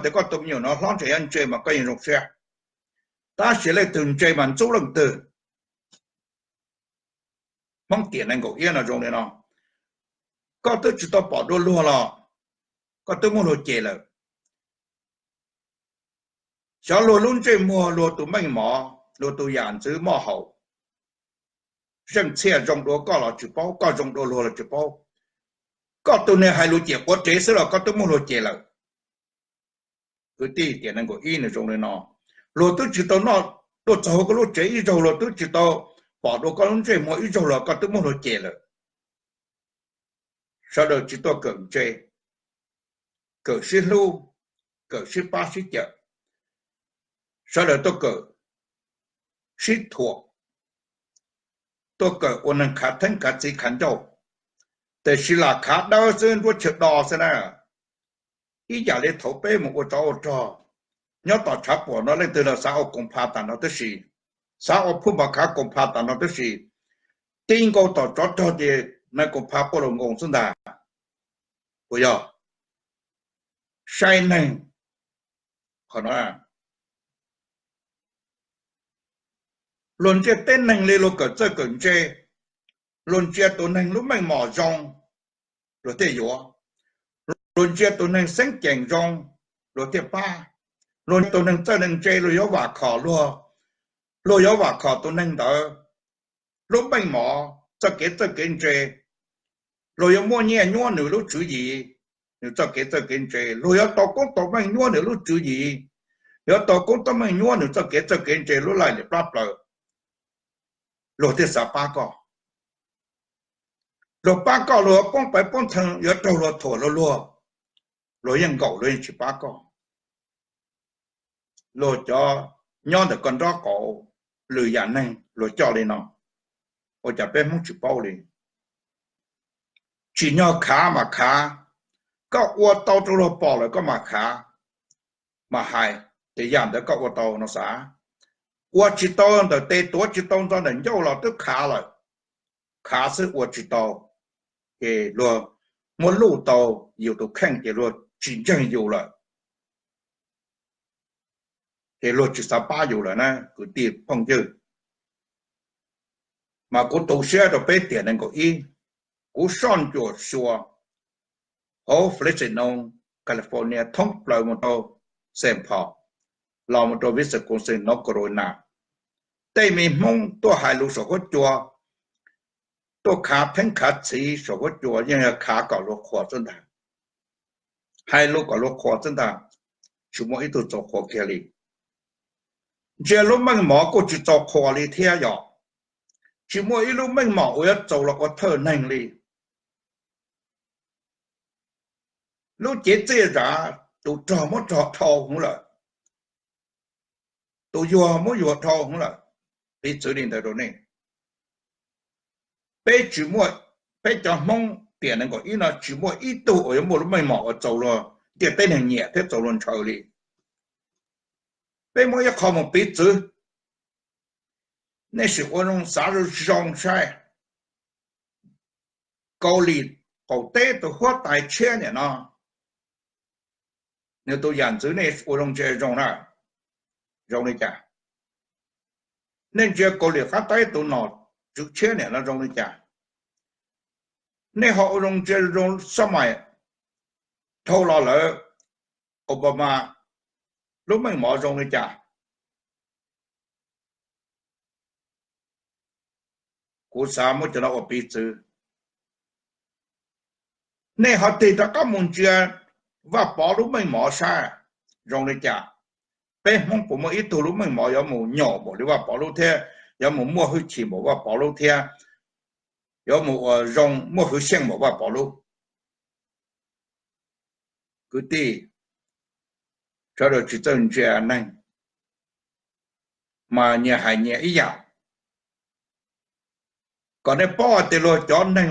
tias koj tus me nyuam no hlob ntshe yuav ntse mas koj yeej zoo siab, tab sis leej twg ntse mas ntxub leej twg. Hmoob tiam nees nkaum ib no zoo li no, koj twb tsis tau pom dua luag los koj twb muab luag cem lawm. Xyov luag lub ntsej muag, luag tus meej mom, luag tus yam ntxwv moj haum, zeej txhia zoo dua koj los tsis paub, koj zoo dua luag los tsis paub. Koj tus niag hais lus cem quav rev xwb los koj twb muab luag cem lawm. Kwv tij, tiam nees nkaum ib nws zoo li no, luag twb tsis tau noj tuaj txog koj lub tsev ib zaug, luag twb tsis tau pom dua koj lub ntsej muag ib zaug los koj twb muab luag cem lawm. Sawv daws tsis tuaj kawm ntse, kawm sib hlub, kawm sib pab sib cawm. Sawv daws tuaj kawm sib thuam, tuaj kawm ua neeg khav theeb khav txiv khav ncauj, tiam sis lam khav dawb xwb, nruab chaw do xwb na. Ib yam li thaum peb mus ua tsov ua rog, nyob tom tshav puam no leej twg los xav ua koom pha tas no tib si, xav ua phub mos khav koom pha tas no tib si. Tib nkaus tom tsov rog ces neeg koom pha quaj luag nkoos xwb ntag. Puas yog? Saib neeg, qhov no, luag ntsia tib neeg li luag kawm txawj kawm ntse, luag ntsia tus neeg lub meej mom zoo, luag thiaj yuav. Luag ntsia tus neeg xeeb ceem zoo, luag thiaj pab. Luag ntsia tus neeg txawj neeg ntse, luag yuav vam khom luag, luag yuav vam khom tus neeg ntawd lub meej mom, txoj kev txawj kev ntse. Luag yuav muaj nyiaj nyuab nws lub tswv yim, nws txoj kev txawj kev ntse. Luag yuav tau koob tau meej nyuab nws lub tswv yim, yuav tau koob tau meej nyuab nws txoj kev txawj kev ntse lub laj lim plab plaws. Luag thiaj xav pab koj. Luag pab koj, luag yuav poob pawv poob theej, yuav raug luag thuam luag luag, luag yeej nkaum, luag yeej tsis pab koj. Luag cov nyob ntawm koj nraub qaum, lwm yam neeg luag coj li no, ua cas peb Hmoob tsis paub li? Tsim nyog khav mas khav, koj ua tau rau luag pom lawm koj mam khav, mam hais tias yam ntawd koj ua tau no xav. Ua tsis tau ntawm tes, tuav tsis tau ntxo ntawm ncauj los twb khav lawm. Khav xwb ua tsis tau, ces luag muab luj tau yus tus kheej ces luag tsis ntseeg yus lawm, ces luag tsis xav pab yus lawm na kwv tij phooj ywg. Mas kuv tu siab rau peb tiam nees nkaum ib, kuv soj ntsuam xyuas hauv Fresno, California thoob plaws mus rau Saint Paul, los mus rau Wisconsin, North Carolina, tej me Hmoob tuaj hais lus saum huab cua, tuaj khav theeb khav txiv saum huab cua yeej yog khav kom luag qhuas xwb ntag, hais lus kom luag qhuas xwb ntag, tsis muaj ib tug txaus qhuas kiag li. Ntsia lub meej mom kuj tsis txaus qhuas li thiab yom, tsis muaj ib lub meej mom uas yuav txaus los ua thawj neeg li. Lub cev txiaj zam, tus rog muab rog dhau hwv lawm, tus yuag muab yuag dhau hwv lawm. Piv txwv li ntawd rau nej, peb tsis muaj, peb cov Hmoob tiam nees nkaum ib no tsis muaj ib tug uas yuav muaj lub meej mom uas txaus luag ntiaj teb neeg nyiam thiab txaus luag ntshaw li. Peb muab ib qho mus piv txwv, nej sim ua zoo xav zoo saib, Kaus Lim qaum teb tus huab tais tshiab niam no, nws tus yam ntxwv nej ua zoo ntsia zoo na, zoo li cas? Nej ntsia Kaus Lim qab teb tus nom tswv tshiab niam no zoo li cas? Nej ho ua zoo ntsia zoo xab mais dhau los lawm, Obama lub meej mom zoo li cas? Kuv xav muab cov no ua piv txwv. Nej ho tig rov qab mus ntsia Vaj Pov lub meej mom saib zoo li cas. Peb Hmoob puas muaj ib tug lub meej mom yuav mus nyaum npaum li Vaj Pov lub thiab yuav mus muaj hwj chim npaum Vaj Pov lub thiab yuav mus ua zoo muaj hwv xyeej npaum Vaj Pov lub? Kwv tij, sawv daws tsis txawj ntsia neeg, mas nyias hais nyias ib yam. Kom nej paub hais tias luag cov neeg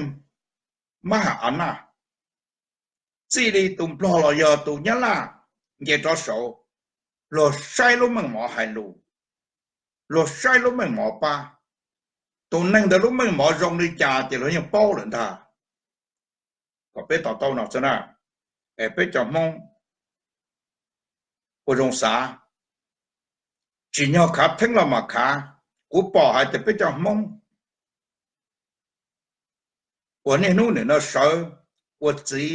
mab ham av naj, txij li tus Nplog los yog tus Nyab Laj nce rov saud, luag saib lub meej mom hais lus, luag saib lub meej mom pab. Tus neeg ntawd lub meej mom zoo li cas ces luag yeej paub lawm ntag. Kom peb to taub no xwb na, es peb cov Hmoob ua zoo xav. Tsim nyog khav theeb los mas khav, kuv pom hais tias peb cov Hmoob uas niaj hnub nim no sawv ua txiv,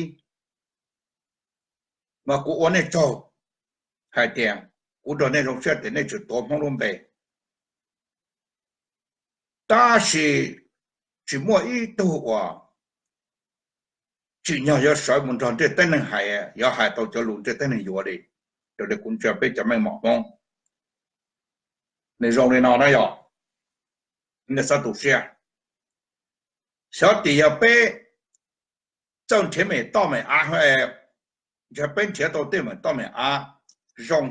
mas kuv ua nej tsaug hais tias kuv nrog nej zoo siab tias nej tsis tuav Hmoob lub npe. Tab sis tsis muaj ib tug uas tsim nyog yuav sawv mus nrog ntiaj teb neeg hais, yuav hais tau cov lus ntiaj teb neeg yuav li, raws li kuv ntsia peb cov meej mom Hmoob. Nws zoo li no na yog, nej txhob tu siab. Xyov tias yog peb txawj nrhiav me toj me av, ntshe peb nrhiav tau tej me toj me av zoo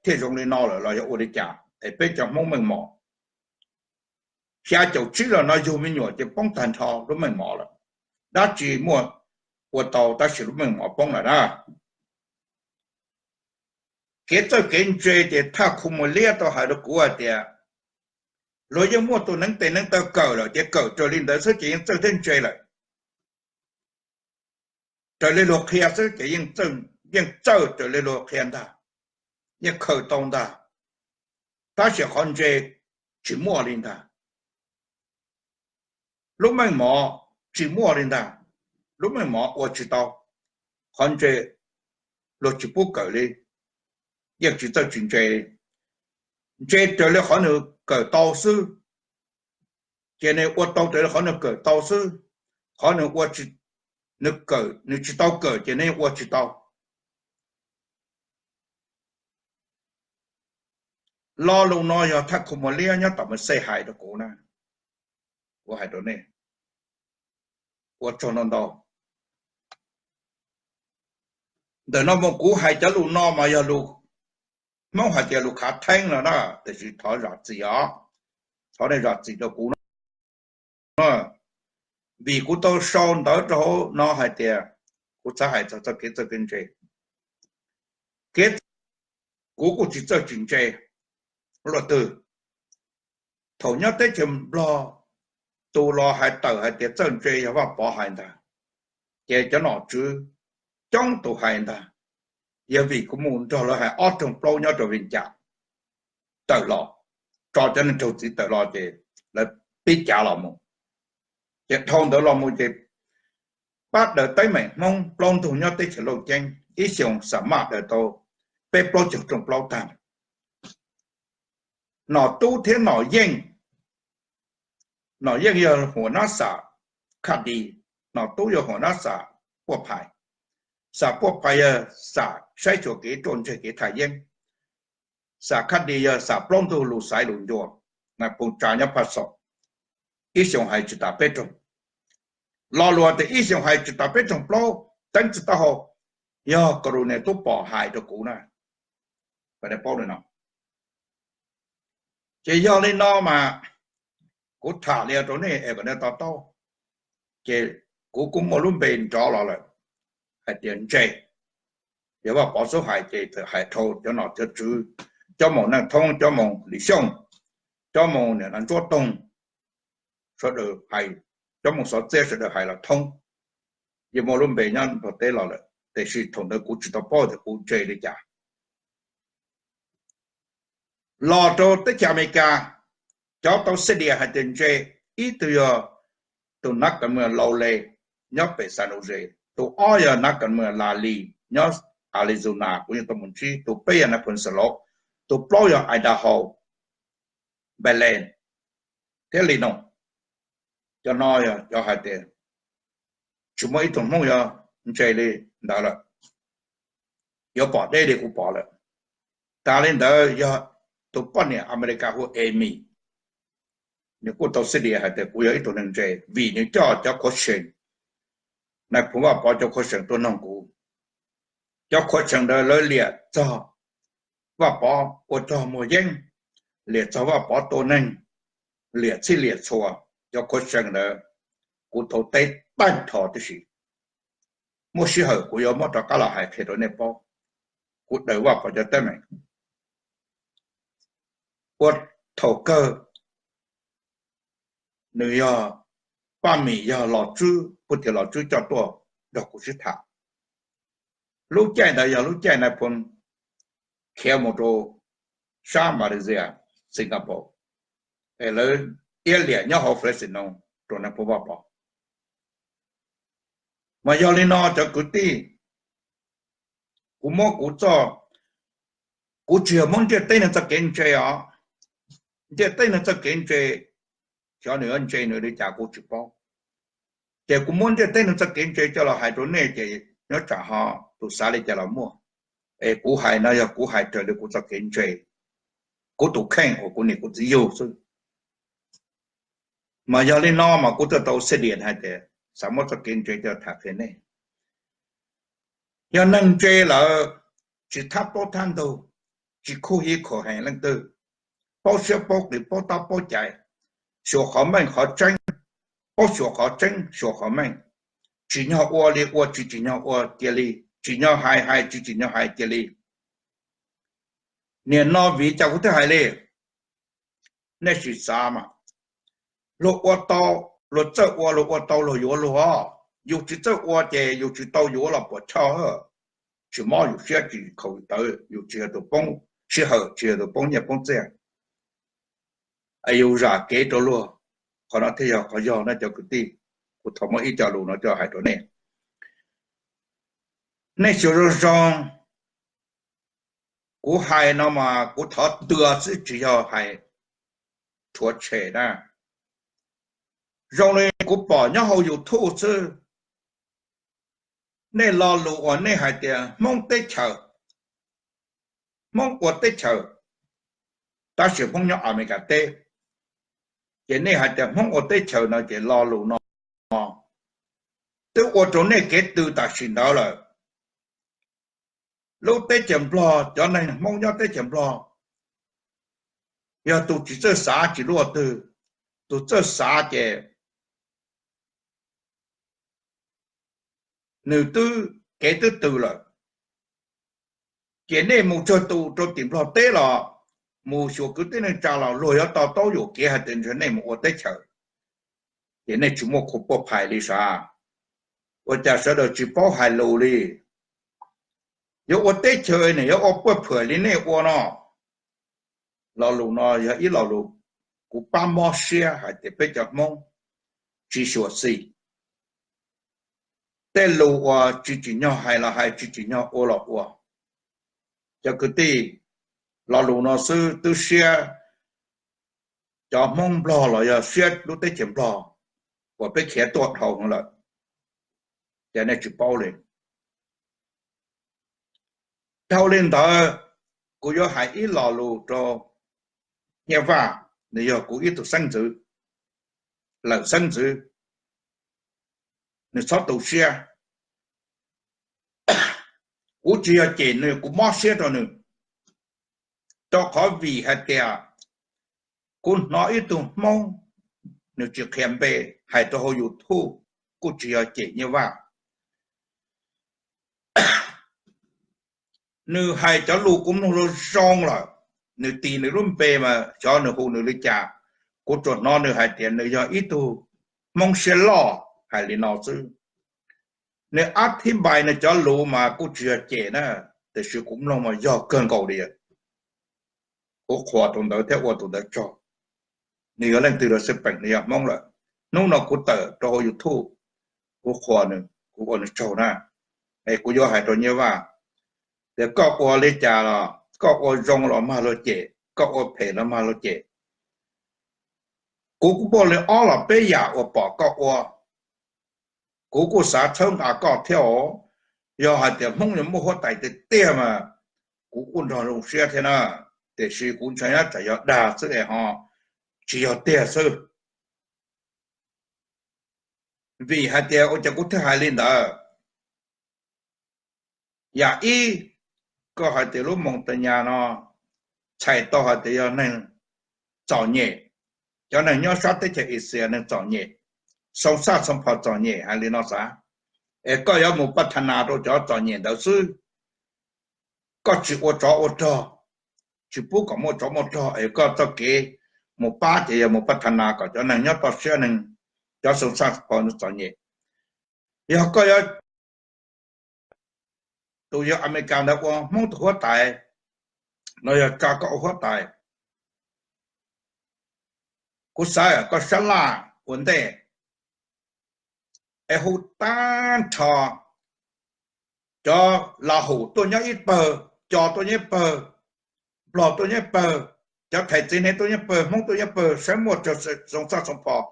thiaj zoo li no lawm los yog ua li cas es peb cov Hmoob meej mom xya caum tsib los no yug me nyuam ces poob tag nrho lub meej mom lawm. Dab tsi muaj ua tau tab sis lub meej mom poob lawm na. Kev txawj kev ntse ces thaj khu muas liab tau hais rau kuv hais tias luag yeej muaj tus neev tes neev taw kawm lawm ces kawm raws li ntawd xwb ces yeej txawj thiab ntse lawm. Raws li luag qhia xwb ces yeej txawj raws li luag qhia ntag, yeej khaws tau ntag. Tab sis qhov ntse tsis muaj li ntag. Lub meej mom tsis muaj li ntag. Lub meej mom ua tsis tau, qhov ntse luag tsis pub kawm li, yeej tsis txawj tsis ntse li. Ntse raws li qhov nws kawm tau xwb, ces nws ua tau raws li qhov nws kawm tau xwb. Qhov nws ua, nws kawm, nws tsis tau kawm ces nws ua tsis tau. Lo lus no yog thaj khu muas liab nyob tom Mes Xej hais rau kuv na. Kuv hais rau nej, ua tsaug ntau ntau. Ntawm no mus kuv hais cov lus no mas yog lus Hmoob hais tias lus khav theeb no na, tiam sis thov zam txim os, thov nej zam txim rau kuv no. Vim kuv tau sau ntawv rau hauv no hais tias kuv xav hais txog txoj kev txawj kev ntse. Kev, kuv kuj tsis txawj tsis ntse luaj twg. Thaum nyob teb chaws Nplog, tus los hais tawm hais tias txawj ntse yog Vaj Pov hais ntag, ces cov nom tswv coob tus hais ntag. Yog vim kuv mus nrog lawv hais ob roog plaub nyob rau Vias Cas tawm los, tso cov neeg raug txim tawm los ces lawv pib cav los mus. Ces dhau ntawd los mus ces pab daws teeb meem Hmoob plaub ntug nyob teb chaws Looj Ceeb, ib xyoos xam maj daws tau peb plaub caug rooj plaub tag. Nom Tub thiab Nom Yeej, Nom Yeej yog huam nab xam Khaj Dis, Nom Tub yog huam nab xam Puaj Phais. Xam Puaj Phais yog xam saib xyuas kev ruaj ntseg kev thaj yeeb. Xam Khaj Dis yog xam plaub ntug lus xaiv lus ncua, Nais Phoo tsa nyob Phaj Xom, ib xyoos hais tsis tas peb rooj. Lo lus tias ib xyoos hais tsis tas peb rooj plaub, teeb tsis tau hau, yog Kaus Lus Nias Tub Pom hais rau kuv na. Ces yog li no mas kuv tham li rau nej es kom nej to taub. Ces kuv kuj muaj lub npe nrov los lawm hais tias ntse. Yog Vaj Pov xub hais ces txawm hais dhau cov nom cov tswv, cov moos Neej Thoob, cov moos Lis Xyooj, cov moos niam Ntsuab Toog, sawv daws hais, cov moos Xov Txiab sawv daws hais los thoob. Yeej muaj lub npe nyob Nplog teb los lawm, tiam sis thaum ntawd kuv tsis tau paub tias kuv ntse li cas. Los rau teb chaws Amelikas, cov tau xib dias hais tias ntse, ib tug yog tus nab kas mws Lau Le nyob pem San Jose, tus ob yog nab kas mws La Lis nyob Arizona, kuv yeej tau mus ntsib, tus peb yog nab phoo Xas Laus, tus plaub yog Idaho, Belen thiab Li Noos. Cov no yog cov hais tias tsis muaj ib tug Hmoob yuav ntse li ntawd lawm, yuav pom deb li kuv pom lawm. Tas li ntawd yog tus poj niam Amelikas hu Amy, nws kuj tau xib dias hais tias kuv yog ib tug neeg ntse vim nws coj cov khuav seem, Nais Phoo Vaj Pov cov khuav seem tuaj noog kuv. Cov khuav seem ntawd lawv liam txog Vaj Pov ua rog muag yeeb, liam txog Vaj Pov tua neeg, liam txhij liam txhua. Cov khuav seem ntawd kuv tau teb tag nrho tib si. Muaj sij hawm kuv yuav muab rov qab los hais qhia rau nej paub. Kuv daws Vaj Pov cov teeb meem ua thaum kawg. Nws yog, Paj Mim yog Los Tswb, pub tias Los Tswb coj tuaj nrog kuv sib tham. Lub caij ntawd yog lub caij Nais Phoo K. khiav mus rau sab Malaysia, Singapore, es lawv iab liam nyob hauv Fresno rau neeg Hmoob Vaj pom. Mas yog li no cov kwv tij, kuv muab kuv txoj, kuv tsis yog muab ntiaj teb neeg txoj kev ntse os. Ntiaj teb neeg txoj kev ntse, xyov nws yuav ntse nws li cas kuv tsis paub. Ces kuv muab ntiaj teb neeg txoj kev ntse coj los hais rau nej ces nyob tsam ho tus xav li cas los muaj. Es kuv hais no yog kuv hais raws li kuv txoj kev ntse, kuv tus kheej uas kuv niam kuv txiv yug xwb. Mas yog li no mas kuv thiaj tau xib dias hais tias xav muab txoj kev ntse coj tham qhia nej. Yog neeg ntse lawm, tsis thab plaub thab ntug, tsis khuj hiv khuam heev leej twg, paub siab paub qis paub tab paub cai, xyuas qhov meej qhov tseeb, paub xyuas qhov tseeb xyuas qhov meej, tsim nyog ua li ua, tsis tsim nyog ua cia li, tsim nyog hais hais, tsis tsim nyog hais cia li. Nim no vim cas kuv thiaj hais li? Nej sim xav mas, luag ua tau, luag txawj ua luag ua tau luag yuav luag os. Yus tsis txawj ua ces yus tsis tau yuav los puas chawj, tsis mob yus siab tsis khaum tawv, yus tsis yog tus poob sij hawm, tsis yog tus poob nyiaj poob txiaj. Es yus zam kev rau luag, qhov no thiaj yog qhov yog na cov kwv tij. Kuv thov muab ib co lus no coj hais rau nej, nej xyuas zoo zoo. Kuv hais no mas kuv thov tua xwb tsis yog hais rhuav tshem na. Zoo li kuv pom nyob hauv YouTube xwb, nej lo lus uas nej hais tias Hmoob teb chaws, Hmoob ua teb chaws, tab sis Hmoob nyob Amelikas teb, ces nej hais tias Hmoob ua teb chaws no ces lo lus no twb ua rau nej kev tw tam sim ntawd lawm. Lub teb chaws Nplog, cov neeg Hmoob nyob teb chaws Nplog, yog tus tsis txawj xav tsis luaj twg, tus txawj xav ces nws twb kev twb tw lawm. Ces nej mus tsawg tus rau tim Nplog teb los, mus xyuas kwv tij neej tsa los luag yuav to taub yuam kev hais tias ntshe nej mus ua teb chaws. Ces nej tsis muaj khuv puaj phais li sav? Ua cas sawv daws tsis paub hais lus li? Yuav ua teb chaws nws yuav ua puaj phwm li nej ua no. Lo lus no yog ib lo lus kuv pab mob siab hais tias peb cov Hmoob tsis xyuam xim. Tej lus uas tsis tsim nyog hais los hais, tsis tsim nyog ua los ua. Cov kwv tij, lo lus no xwb twb siab cov Hmoob Nplog los yog siab lub teb chaws Nplog uas peb khiav tuaj dhau heev lawm, ces nej tsis paub li. Dhau li ntawd, kuv yuav hais ib lo lus rau Nyiaj Vaj, nws yog kuv ib tug xeeb ntxwv, lawm xeeb ntxwv, nws txhob tu siab. Kuv tsis yog cem nws, kuv mob siab rau nws, rau qhov vim hais tias kuv hnov ib tug Hmoob, nws tsis qhia npe, hais rau hauv YouTube, kuj tsis yog cem Nyiaj Vaj. Nws hais cov lus kuv mloog zoo zoo lawm, nws tis nws lub npe mas xyov nws hu nws li cas, kuv tsuas hnov nws hais tias nws yog ib tug Hmoob siab loj hais li no xwb. Nws ab thib npais nws cov lus mas kuj tsis yog cem na, tiam sis kuv mloog mas yog kawg nkaus li. Kuv qhuas tus ntawd thiab ua tus ntawd tsaug. Nws yog leej twg los xij peem nws yog Hmoob lawm. Hnub no kuv tawm rau hauv YouTube, kuv qhuas nws, kuv ua nws tsaug na. Es kuv yuav hais rau Nyiaj Vaj tias koj ua li cas los koj ua zoo los mag luag cem, koj ua phem los mag luag cem. Kuv kuj muaj li ob los peb yam uas pom koj ua, kuv kuj xav txhawb nqa koj thiab os. Yog hais tias Hmoob yuav muaj huab tais tiag tiag mas kuv kuj nrog zoo siab thiab na, tiam sis kuv ntshai nyob tsam yog dag xwb es ho tsis yog tiag xwb. Vim hais tias ua cas kuv thiaj hais li ntawd? Yam ib, koj hais tias lub Moos Tais Nyas no txhais tau hais tias yog neeg txom nyem, cov neeg nyob sab teb chaws Asia neeg txom nyem, Xoo Xaj Xoo Phos txom nyem hais li no xav. Es koj yuav mus pab tha nas rau cov txom nyem ntawd xwb. Koj tsis ua tsov ua rog, tsis pub kom muaj tsov muaj rog, es koj txoj kev mus pab ces yog mus pab tha nas kom cov neeg nyob toj siab neeg, cov Xoo Xaj Xoo Phos txom nyem. Yog koj yuav, tus yog Amelikas ntawd ua Hmoob tus huab tais, no yog tsa koj ua huab tais. Kuv xav koj sab laj ua ntej es hu tag nrho, cov Lahaus tuaj nyob ib pawg, Co tuaj nyob ib pawg, Nplog tuaj nyob ib pawg, cov thais txiv hneev tuaj nyob ib pawg, Hmoob tuaj nyob ib pawg, saib muaj Zoov Txhaj Xoo Phos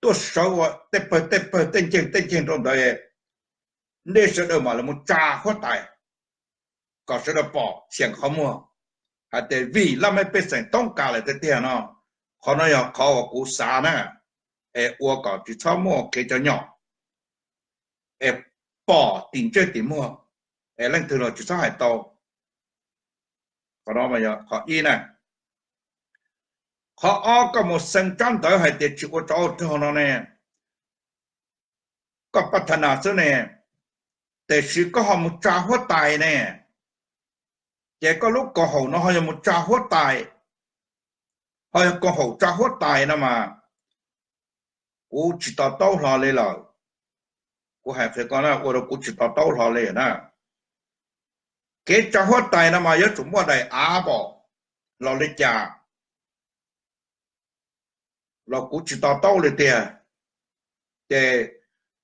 tuaj sawv ua tej pawg tej pawg tej nceeg tej nceeg rau ntawd, nej sawv daws mam li mus tsa huab tais kom sawv daws pom xiam qhov muag hais tias vim laj mej pej xeem toob kas lawm tiag tiag no. Qhov no yog qhov uas kuv xav na, es ua kom tsis txhob muaj kev cov nyom, es pom tim ntsej tim muag, es leej twg los tsis txhob hais tau. Qhov no yog qhov ib na. Qhov ob, koj mus xee tsab ntawv hais tias tsis ua tsov ua rog no ne, koj pab tha nas xwb ne, tiam sis koj ho mus tsa huab tais ne, ces koj lub koom haum no ho yog mus tsa huab tais, ho yog koom haum tsa huab tais no mas kuv tsis to taub hlo li lawm. Kuv hais qhia koj na, ua rau kuv tsis to taub hlo li na. Kev tsa huab tais no mas yuav tsum muaj daim av npaum los li cas los kuv tsis to taub li tiag. Ces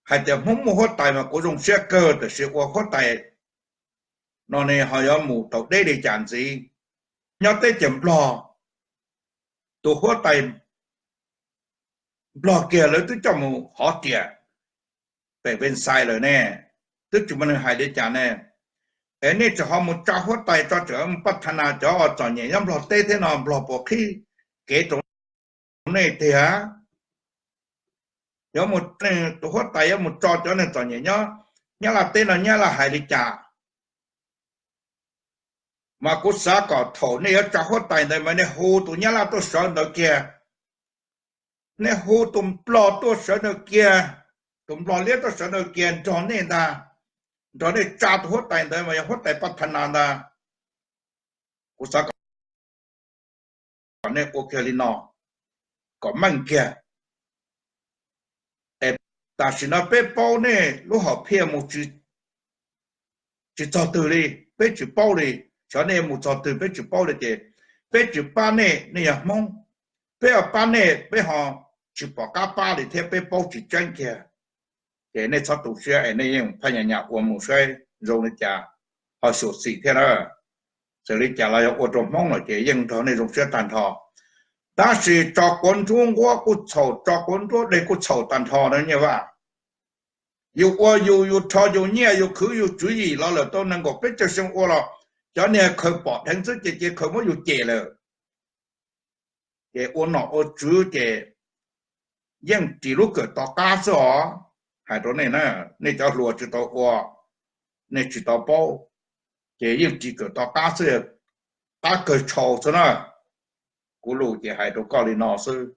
hais tias Hmoob muaj huab tais mas kuv zoo siab kawg, tiam sis ua huab tais no ne ho yuav mus tau deb li cas ntxiv. Nyob teb chaws Nplog, tus huab tais Nplog kiag lawv twb coj mus hov riam pem Vees Xais lawm ne, twb tsis muaj neeg hais li cas ne. Es nej tseem ho mus tsa huab tais tso, tseem mus pab tha nas cov txom nyem nyob Nplog teb thiab no, Nplog puas qhib kev rau nej tiag? Yuav mus, tus huab tais yuav mus tso cov neeg txom nyem nyob Nyab Laj teb no Nyab Laj hais li cas? Mas kuv xav kom thaum nej yuav tsa huab tais ntawd mas nej hu tus Nyab Laj tuaj sawv ntawd kiag, nej hu tus Nplog tuaj sawv ntawd kiag, tus Nplog liab tuaj sawv ntawd kiag nrog nej ntag, nrog nej tsa tus huab tais ntawd mas yog huab tais pab tha nas ntag. Kuv xav kom nej ua kiag li no kom meej kiag. Es tam sim no peb paub nej lub hom phiaj mus tsis txog twg li, peb tsis paub li. Xyov nej mus txog twg peb tsis paub li ces peb tsis pab nej, nej yog Hmoob, peb ho pab nej peb ho tsis pom qab pab li thiab, peb paub tsis tseeb kiag. Ces nej txhob tu siab es nej yeej phaj nyas nyas ua mus saib zoo li cas ho xyuam xim thiab na. Txawm li cas los yog ua rau Hmoob lawm ces yeej nrog nej zoo siab tag nrho. Tab sis tso quav nruab nquab kuj txhaum, tso quav nruab dej kuj txhaum tag nrho na Nyiaj Vaj. Yus ua yus, yus rho yus nyiaj, yus khwv yus tswv yim los lawm tau nees nkaum peb caug xyoo ua los cov niag khaws pom dheev xwb ces, ces khaws muab yus cem lawm. Ces ua nom ua tswv ces yeej ris lub kawm to qab xwb os. Hais rau nej na, nej cov hluas tsis tau ua, nej tsis tau paub, ces yeej ris kawm to qab xwb, qab kawg tshau xwb na. Kuv lus ces hais rau koj li no xwb,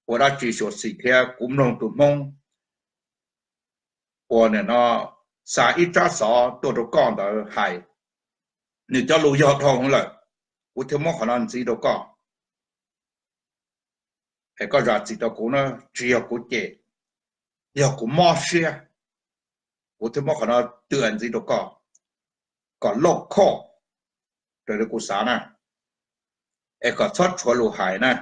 ua dab tsi xyuam xim thiab. Kuv mloog tus Hmoob uas nim no xa ib tsab xov tuaj rau koj ntawd hais, nws cov lus yog dhau heev lawm, kuv thiaj muab qhov no ntxiv rau koj. Es koj zam txim rau kuv na, tsis yog kuv cem, yog kuv mob siab, kuv thiaj muab qhov no twm ntxiv rau koj, kom loj khoj raws li kuv xav na, es kom txhob tshuav lus hais na.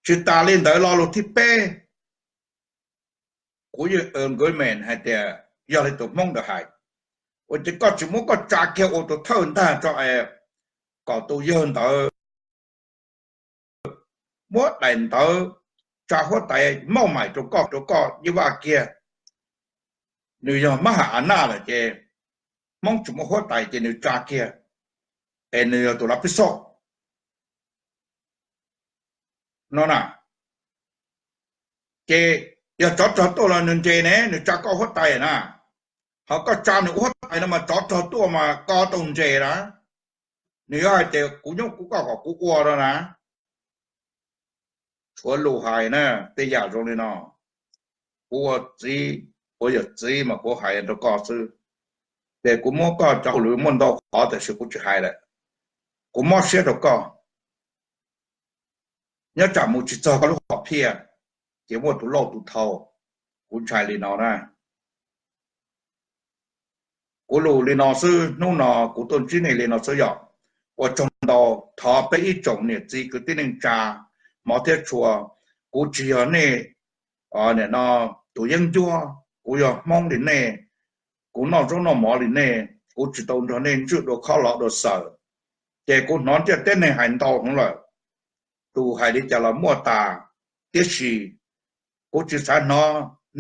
Tsis tas li ntawd, lo lus thib peb, kuv yeej agreement hais tias yog li tus Hmoob ntawd hais, ua ces koj tsis muab koj tsa kiag ua tus thawj ntag tso es kom tus yawg ntawd muab daim ntawv tsa huab tais mauj maim rau koj, rau koj Nyiaj Vaj kiag. Nws yog mab ham a naj lawm ces Hmoob tsis muaj huab tais ces nws tsa kiag, es nws yog tus lav pib xoj no na. Ces yog tsov rog tuaj los nws nres ne, nws tsa koj huab tais na. Ho koj tsa nws ua huab tais no mas tsov rog tuaj mas koj tau nres na. Nws yuav hais tias kuv nyob kuv koj kom kuv ua no na. Tshuav lus hais na, tej yam zoo li no, kuv ua txiv, ua yawm txiv mas kuv hais rau koj xwb. Ces kuv muab koj cov hauj lwm muaj ntau qhov tiam sis kuv tsis hais lawm. Kuv mob siab rau koj. Nyob tsam mus tsis txog koj lub hom phiaj, ces muaj tus lauj tus thau, kuv ntshai li no na. Kuv lus li no xwb, hnub no kuv tuaj ntsib nej li no xwb yog ua tsaug ntau. Thov peb ib tsoom niam txiv kwv tij neej tsa hmov thiab tshua, kuv tsis yog nej tus yeeb ncuab, kuv yog Hmoob li nej, kuv noj zaub noj mov li nej, kuv tsis tau nrog nej ntswj dua khob lov dua xaws. Ces kuv hnov ntiaj teb neeg hais ntau heev lawm, tus hais li cas los muaj tas, tiam sis kuv tsis xav hnov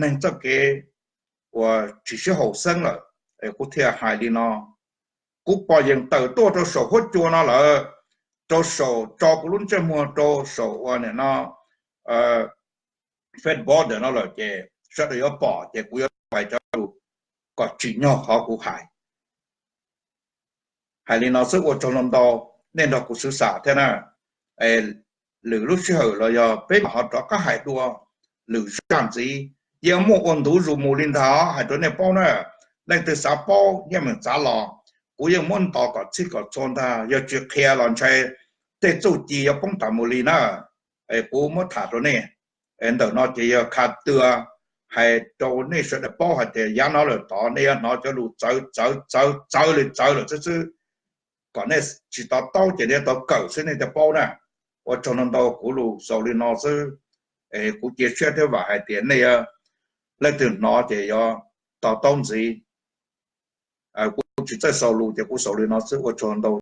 neeg txoj kev uas tsis sib haum xeeb lawm, kuv thiaj hais li no. Kuv pom yeem tawm tuaj rau saum huab cua no lawm, rau saum tso kuv lub ntsej muag rau saum ua nim no Facebook ntawm no lawm ces sawv daws yuav pom ces kuv yuav hais cov lus kom tsim nyog qhov kuv hais. Hais li no xwb ua tsaug ntau ntau, nej nrog kuv xwv xam thiab na. Lwm lub sij hawm los yog peb mam ho rov qab hais dua lwm zaj ntxiv. Yeej muaj ua ntu zus mus li ntag hais rau nej paub na. Leej twg xav paub yeej meem txav los, kuv yeej muab ntaus kom txhij kom txhua ntag, yog tsis qhia los ntshai tej txuj ci yuav poob tas mus li na. Kuv muab tham rau nej ntawm no ces yog kha twg hais rau nej sawv daws paub hais tias yav no lawm tod nej yuav hnov cov lus txawv txawv txawv txawv li txawv lawm xwb xwb. Kom nej tsis to taub ces nej tau kawm xwb nej thiaj paub na. Ua tsaug ntau ntau, kuv lus xaus li no xwb. Kuv cia siab thiab vam hais tias nej leej twg hnov ces yuav to taub ntxiv. Kuv tsis txawj xaus lus ces kuv xaus li no xwb, ua tsaug ntau.